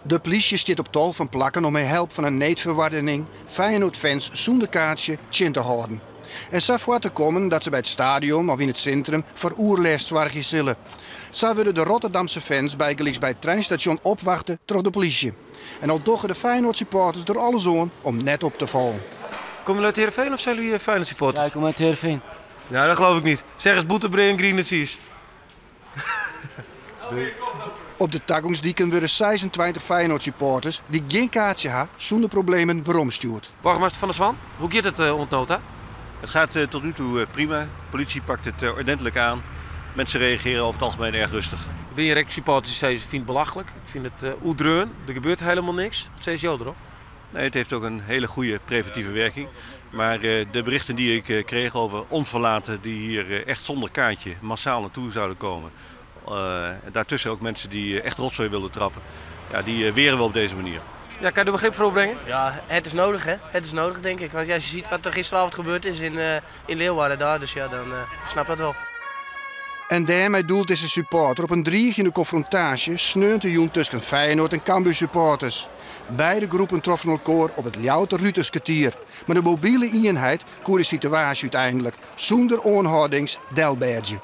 De plysje stiet op tal fan plakken om mei help fan in needferoardening Feyenoord-fans sûnder kaartsje tsjin te hâlden. En sa foar te kommen dat se by it stadion of yn it sintrum foar oerlêst soargje sille. Sa wurde de Rotterdamse fans bygelyks by it treinstasjon opwachte troch de plysje. En al dogge de Feyenoord-supporters der alles oan om net op te fallen. Komen jullie uit Heerenveen of zijn jullie Feyenoord supporters? Ja, ik kom uit Heerenveen. Ja, dat geloof ik niet. Zeg eens bûterbrea en griene tsiis. Op de tagongsdiken wurde 26 Feyenoord-supporters dy't gjin kaartsje ha sûnder problemen weromstjoerd. Boargemaster Van der Zwan, hoe giet it oant no ta? Het gaat tot nu toe prima. De politie pakt het ordentelijk aan. Mensen reageren over het algemeen erg rustig. Der binne hjir ek supporters dy't sizze, fyn it belachlik, ik fyn it oerdreaun, der gebeurt helemaal niks. Wat sizze jo derop? Nee, het heeft ook een hele goede preventieve werking. Maar de berichten die ik kreeg over onverlaten die hier echt zonder kaartje massaal naartoe zouden komen. Daartussen ook mensen die echt rotzooi wilden trappen. Ja, die weren we op deze manier. Ja, kan je er begrip voor opbrengen? Ja, het is nodig hè. Het is nodig denk ik. Want ja, als je ziet wat er gisteravond gebeurd is in Leeuwarden daar, dus ja, dan snap ik dat wel. En dêrmei doelt dizze supporter op in driigjende konfrontaasje sneontejûn tusken Feyenoord en Cambuur supporters. Beide groepen troffen elkoar op it Ljouwerter Ruterskertier, mar de mobile ienheid koe de situaasje úteinlik sûnder oanhâldings delbêdzje.